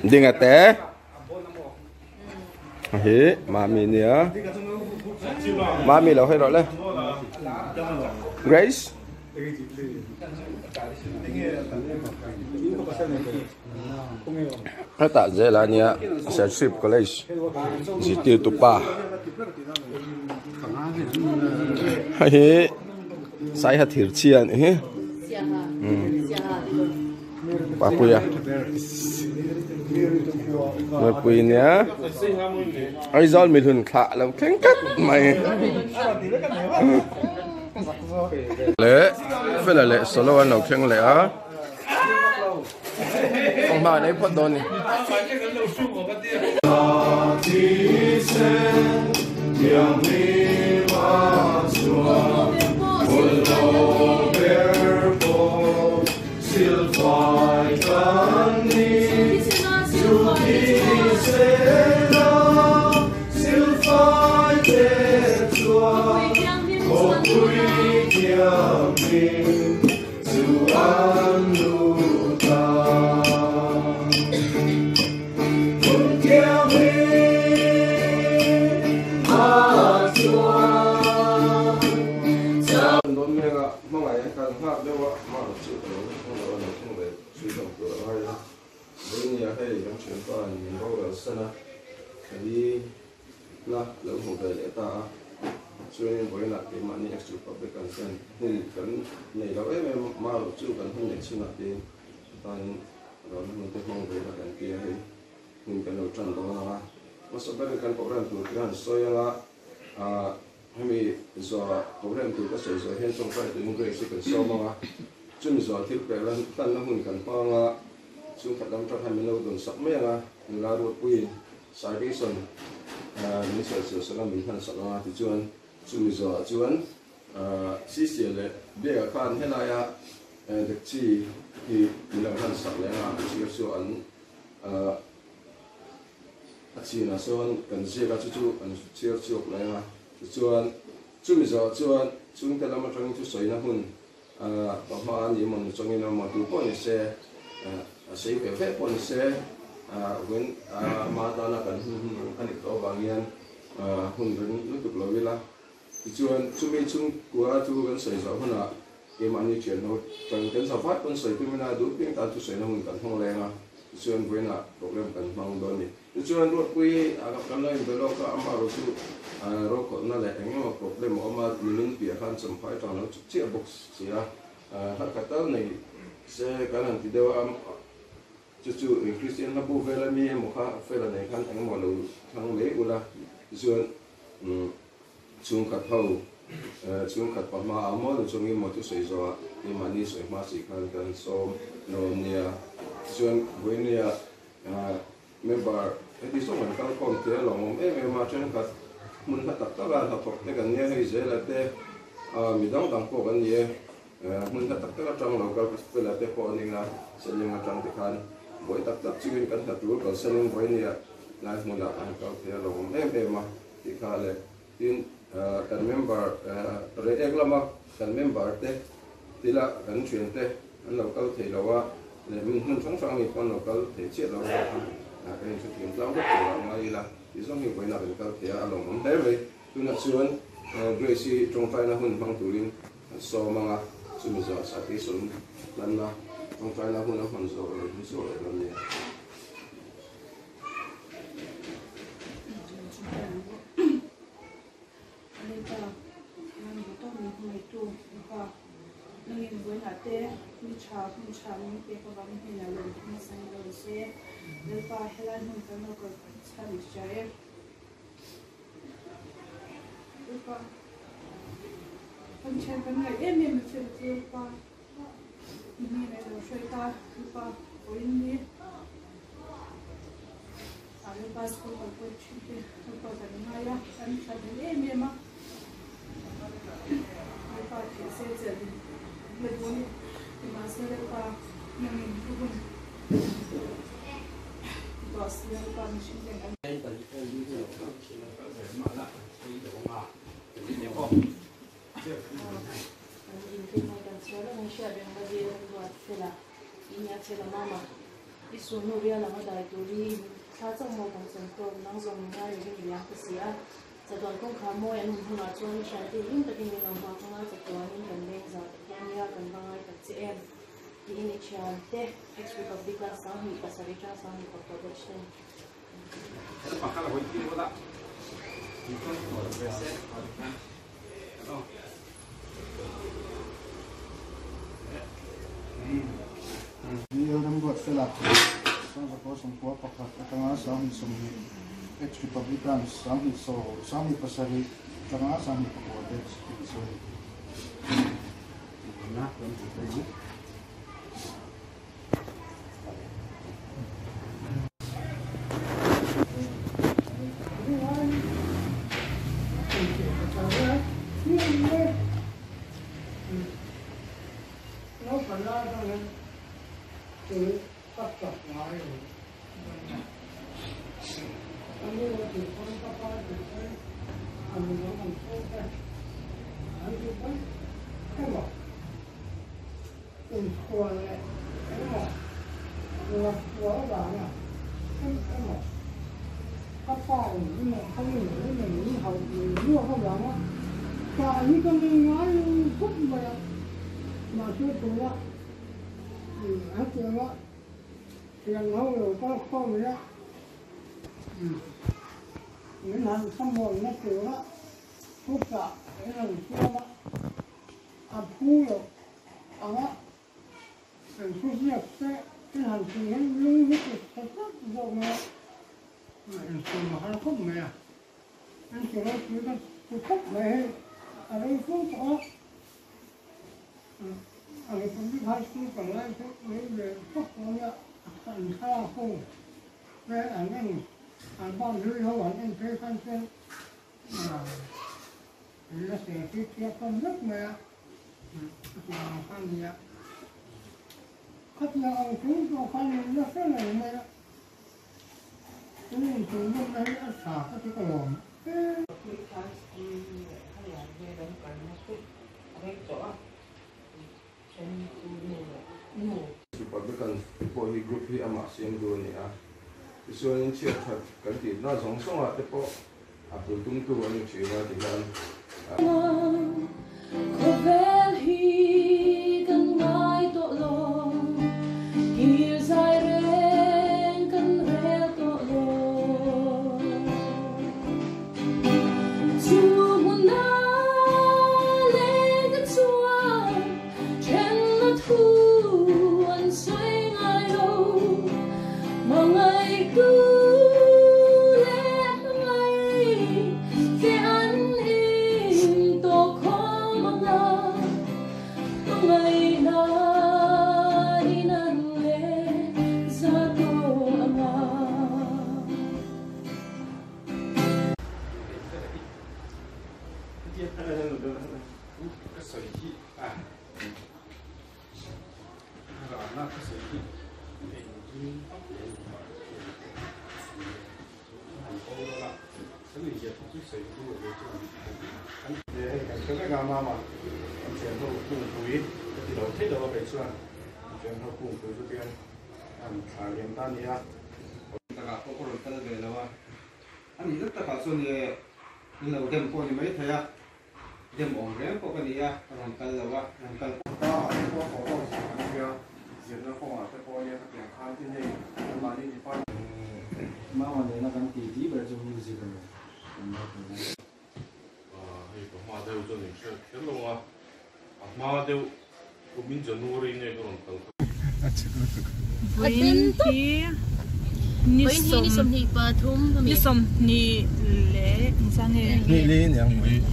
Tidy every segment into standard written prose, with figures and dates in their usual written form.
Dinga te hi mami nia mami lo hei rawh le Grace hetah zel a nia Serchhip College zirtirtu pa hei hi Saiha thirchhia a nih hi Papuia Mawipui nia Aizawl mihlun thlah lo thleng tlat mai leh fela leh solo an lo thleng leh a kawng hma an ei phawt dawn a ni. Chuanin vawiinah keimahni Extra Public Consent hun kan nei lo em em a, marawh chu kan hun neih chhunah te tanin rawhna hun te hmang ve ila kan ti a hei hun kan lo tan dawn ang a. Hmasa berin kan program tur te han sawi ang a, ah hemi zawhah program tur ka sawi zawh hian tawngtai turin Grace hi kan sawm ang a, chumi zawhah thil pek hlanna hun kan hmang a, chhungkhat lam tang khan min lo dawn sak mai ang a, nula Ruatpuiin. Sarkison min sawi chhuah sak a, min hman sak ang a tichuan chumi zawhah chuan Sisia leh Bega khan helaia dekchi hi min lo hman sak leh ang a, an chhiar chu an a chinah sawn kan ziak a, chu chu an chhiar chhuak leh ang a, tichuan chumi zawhah chuan chhungte lam atangin thusawi-na hun Pa hma a ni emaw ni chawngin emaw tu pawh ni se, a sei ve ve pawh ni se, vawiin hma atana kan hun hun a nih tawh avang hian hun ring lutuk lo ila. Tichuan chumi chhungkua chu kan sawi zawh hunah keimahni thianho tang kan za vat pawn sawi tum ila duh piang tan thusawiina hun kan hmang leng a, tichuan vawiinah program kan hmang dawn a ni. Tichuan Ruatpui a kan lo inbe lawk a, amah erawh chu rokhawlhna leh eng emaw problem a awm a, nimin piah khan Champhai tang lo chuk chiah bawk si a, harkhat tal nei se kan han ti deuh a, chu chu Kristian hlabu vel ami emaw kha fela nei khan eng emaw lo thlang mai ula, tichuan chhungkhat ho chhungkhat pahma a maw chungin maw chu sawi zawhah keimahni sawi hma si khan kan sawm dawn nia, tichuan vawinia Member, heti zawng kan kal khawm thei a lawmawm em em a, thenkhat hmun hla tak tak a hnathawk te kan nia hei zela te mi dang dang pawh kan ni e, hmun hla tak tak atang lo kal fela te pawh a ning a, Seling atang te khan buai tak tak chungin kan hna tur kalsanin vawi nia lai hmunah kan kal thei a lawmawm em em a tih kha le. Tin, kan member reh ek lama kan member te tila kan thiante an lo kal thei lo a, leh min hmun hrang hrang mi pawh an lo kal thei chiah lo a, kan inhrethiam tlang vek tur ah ngai ila tih zawng hi vawiinah kan kal thei a, a lawmawm hle mai. Tunah chuan Grace hi tawngtaina hun hmang turin kan sawm ang a, chumi zawh Sati sawn hlanna tawngtaina hun a hman zawh lo hi chu a awm nia. Nia Fela Mama, i sulhnu rial anga dai turi i thla chauh maw kan chan tawk, nang zawng min ngai rengin i liang ta si a. Chatuan kawngkhar mawi an hun hunah chuan i thiante hlim takin min lo nghak anga chatuanin kan leng zah ta hian nia kan va ngai tak che em tiin i thiante ex-Republican 27 tang 24 batch ten Ni Remruatfela, 1991 atanga 2020, ex-Republican, 2027 atanga 24 batch tih chu a ni. Inchhuan leh engemaw ngaihtuah avanga em emaw ka pa in emaw ka nu emaw min hauh min ruak avanga tah hi ka nei ngai lo khawp mai a, mahse tunah hetianga thian ho lo kal khawm ila min han thlamuanna tura thuchah in rawn siam a, a phu loh Anga an thu ziak te in han tih hian lung hi ti chhe tlat zawk mai a, inchhung a har khawp mai a, an ti ropui ka ti khawp mai hei a rei fo tawh a, a Republic High School kal lai chu rei ve fak tawh a nia, an thlalak ho te an en an bak hlui ho an en phei khan chuan an la ser tir chiah hlawm vek mai a. Khatiang ang chung pawh khan min la hre reng mai a, in inchhunzawmna hi a tha ka ti ka lawm e. Republican pawh hi group hi amah siam duh a ni a, tichuanin chhiat that kan tihna zawng zawngah te pawh A bul tumtu a ni thin a ti hian a. Khawvel hi kan ngai tawh lo, kir zai reng kan rel tawh lo. Chu hmuna leng te chuan thenna thu an sawi ngai lo, hmangaihtu leh hmangaih che an in tawh khawm ang a, hmangaihna in an leh za tawh ang a. Dem awm reng pawh ka ni a, ka rawn kal lo a, rawn kal. Pa ah te pawh thawh ho zir an nia, zirna kawngah te pawh nia khatiang khan tin hei anmahni department. Mama nena kan tih tih ber chu music a ni, kan la ti mai. Hei ka hma deuh chuan in hriat kher lo a, a hma deuh kumin January nge ka rawn kal kha. Vawiin hi ni 22 leh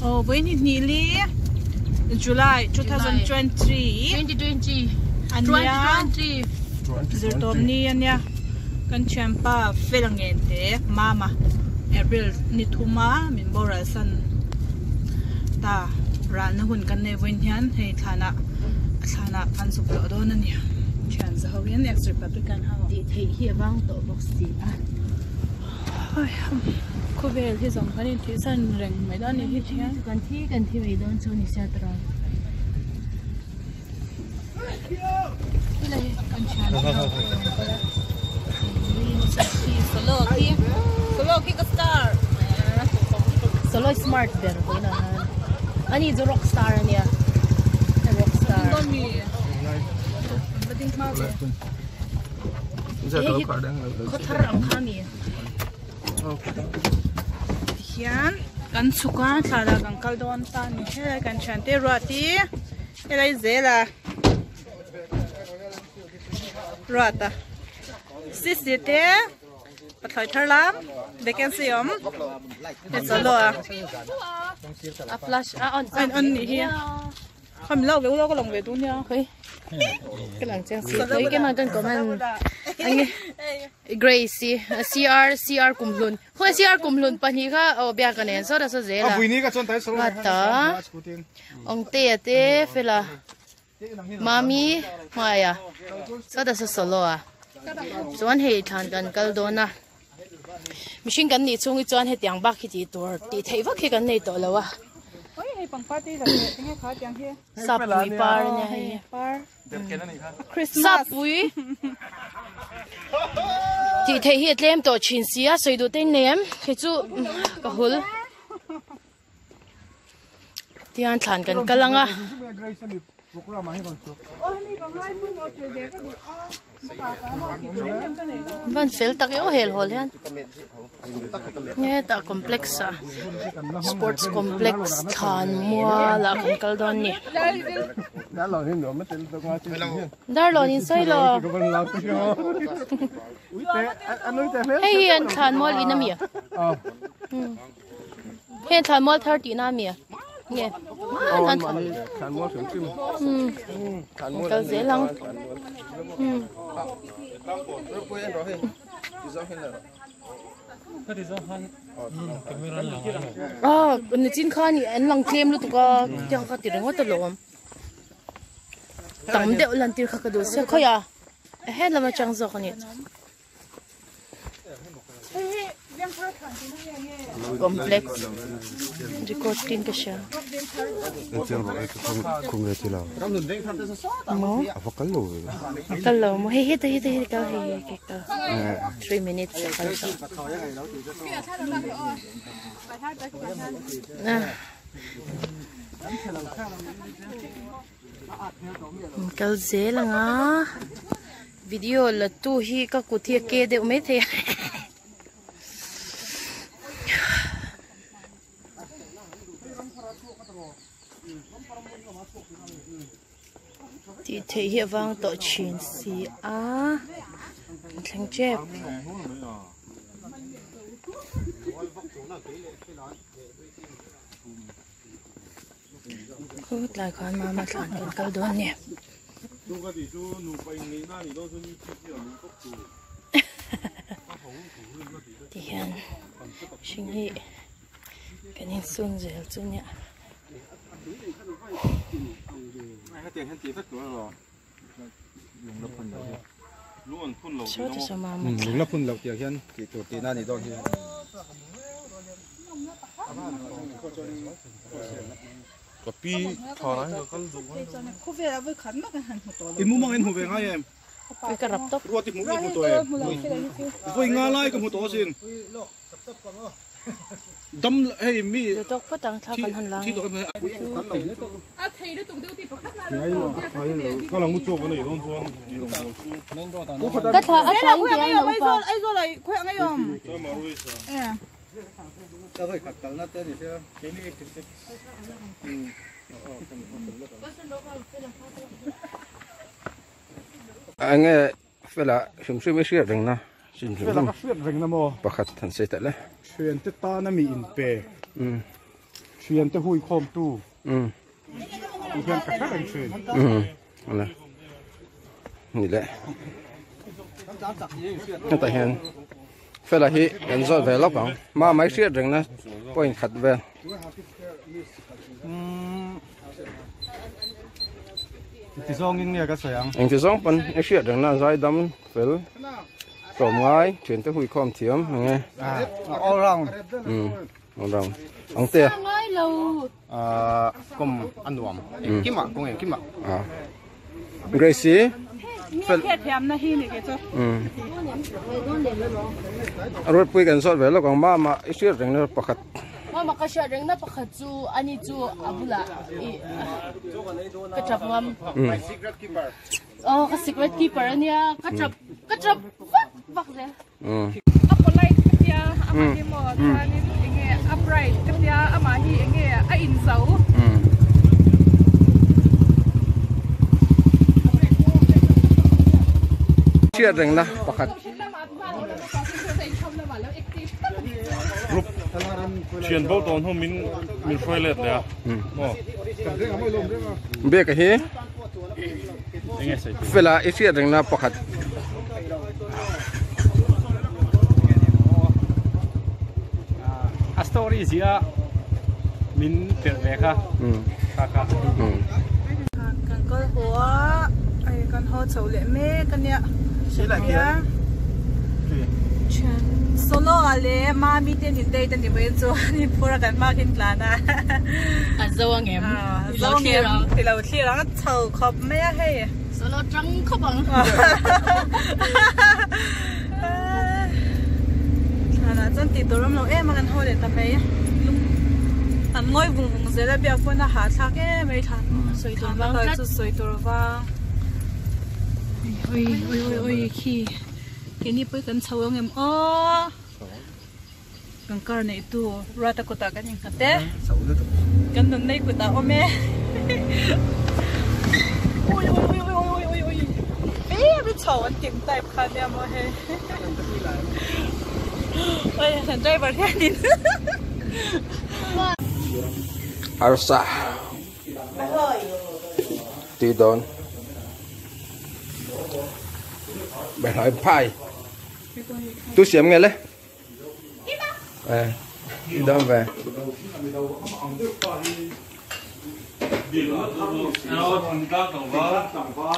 vawiin hi hnih li July 2023 ania zirtawp ni ania kan thianpa fel ngen te mama April ni thuma min boral san ta ralna hun kan nei vawiin hian hei thlanah A thlanah kan zuk tawh dawn a ni. Thian za ho hian ex Republican ho. Tih theih hi a vang tawh bawk si a. Khawvel hi zawng kan inthih san reng mai dawn a ni hi thian. Kan thi kan thi mai dawn chu ni sia tawrh. Kan thian te ho Solo khi solo khi ka star Solo smart ber vawiin ah khan ani chu rock star ania rock star Khawthar ang kha ami Tihian kan chhuk a thla lah kan kal dawn ta a ni helai kan thiante ruat hi helai zel a ruat a sisi te pathlawi thar lam vacancy awm he chawlh a a flash a on a on nih hi Khami lak ve ula ka lang ve duh nia. Khoi. Ka lang chiang si. Khoi ke mang kan comment. Ange Grace CR CR kumhlun. Khoi CR kumhlun pahnih kha o bia ka nen so da so zela. Mata. Ong te ate fela. Mami hmaya. So da so solo a. Chuan hei thlan kan kal dawn a. Mihring kan nih chhung hi chuan hetiang bak hi tih tur tih theih vak hi kan nei tawh lo a. Sapui par a nia hei. Sapui tih theih hi a tlem tawh thin si a sawi duh te in nei em kei chu ka hul. Tihian thlan kan kal ang a. Van fel tak e aw hel hawl hian hetah complex ah sports complex thlan mual ah kan kal dawn a ni Darlawn in sawi lo hei hi an thlan mual in a mi a. Heng thlanmual thar tihna a mi a? Nge? Thlanmual hrim hrim. Thlanmual kal zel ang. Ah, nichin khan an lang tlem lutuk a, tiang kha ti ringawt alawm. Tam deuh lan tir kha ka duh sia khawi a. He lam atang zawk a ni. Complex record tin ka hria maw kal lo maw hei heta heta heta kal hei hei kal 3 minutes a kal tawh kal zel anga video la tu hi ka kut hi a ke deuh mai thei a tih theih hi a vang tawh thin si a an thleng tep. Khaw tlai khan mama thlan kan kal dawn a ni. Tihian hring hi kan insun zel chu nia. Saw te saw mama thlan. Ka pi tha lai ka kal duh mai lo. Khawvel a vawi khat mak an han hmu tawh lo. I mumang in hmu ve ngai em? Ui ka rap tawp. Ruat i hmu i hmu tawh em? Vawi nga lai ka hmu tawh asin. Dam hei mi Duh tawk phawt ang thla kan han la thi tawh em? A thei lutuk deuh tih pakhat na lo Ka lang u chawk a neih dawn chuan i rawn bawl chu. Ka thla a thla in ti ang lo pa. Aizawl ai khawi ang ei awm. Enge fela hrim hrim i hriat reng na hrim hrim Fela ka hriat reng na maw pakhat han sawi tak le thian te tan a mi in pe thian te hui khawm tu tih hian ka hre reng thin ala ni le hetah hian fela hi kan zawt ve lawk ang ma mai hriat reng na point khat vel Engti zawngin nge ka sawi ang? Engti zawng pawn i hriat reng na zai dam fel tlawm ngai thian te hui khawm thiam ang e. All round. All round. Ang te. Ngai lo. Kom a nuam. Engkimah kawng engkimah. Gracie. Mi hriat thiamna hi ni kei chu. Ruatpui kan zawt ve lawk ang mama i hriat rengna pakhat. Mama ka hriat rengna pakhat chu ani chu a bulah i ka tap ngam. Aw ka secret keeper ania ka tap ka tap vak vak zel. A polite ka tia amah hi maw chuanin enge a bright ka tia amah hi enge a inzo. Hriat rengna pakhat. Group thian bo tawn ho min min hruai let leh a maw. Biaka hi fela i hriat rengna pakhat. A story zia min telh ve kha kha kha. Kan kal haw a, hei kan haw chho leh mek a nia. Solo ah leh Mami te an in date a ni mai chuan in phur a kan hma khin tlan a. A zo ang em? A zo ang em? Ti lo thlir ang a chho khawp mai a hei. Solo tang khawp ang. Thlanah chuan tih tur awm lo em a kan haw leh ta mai. An ngawi vung vung zel a biak pawn a hahthlak em mai thlan. Sawi tur vang tlat. Chu sawi tur vang. Oi oi oi oi khi. Keini pawh hi kan chho ang em aw. Kan kar neih tu Ruata kutah kan innghat e. Kan nun nei kutah awm e. Ui ui ui ui ui ui ui. Very chho an tim type kha nia maw hei. Oi kan driver hianin. Arsa. Tui dawn. Behlai phai. Tu siam nge le? À, đi đâu về?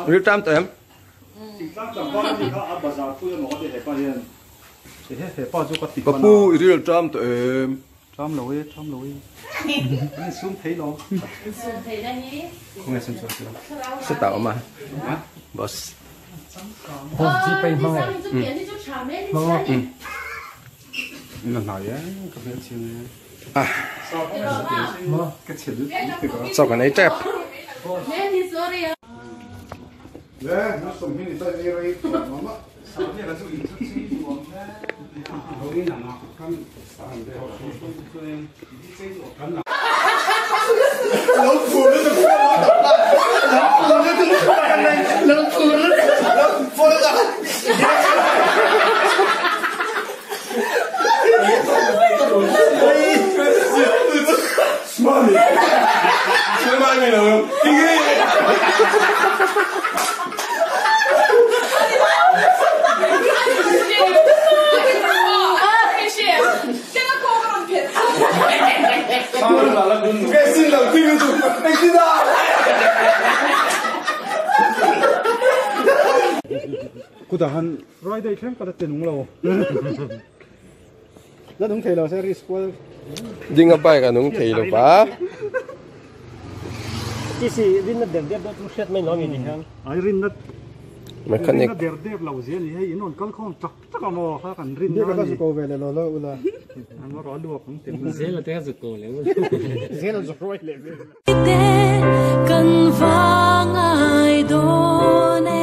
Rượu trăm tụi em. Bà pu rượu trăm tụi em. Trăm lối, trăm lối. Xuống thấy lo. Không nghe xem xem. Sẽ tạo mà. Boss. Sao cái này chép. Friday thleng ka la ti nung lo. La nung thei lo se risk kual. Ding a bike a nung thei lo pa. Ti si rin na der der deuh chu hriat mai lo ani ni hian. Ai rin na mechanic rin na der der lo zia ni hei in rawn kal khawm tak tak a maw kha kan rin na ani. Ko ve le lo lo ula. An rawh luak ang ti. Zel a te a zuk ko le. Zel a zuk ruai le ve. Kan vangai done.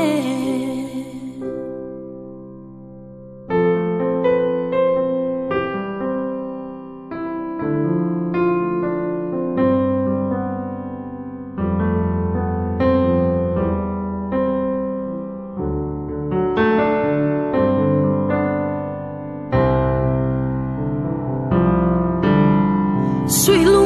Sweet.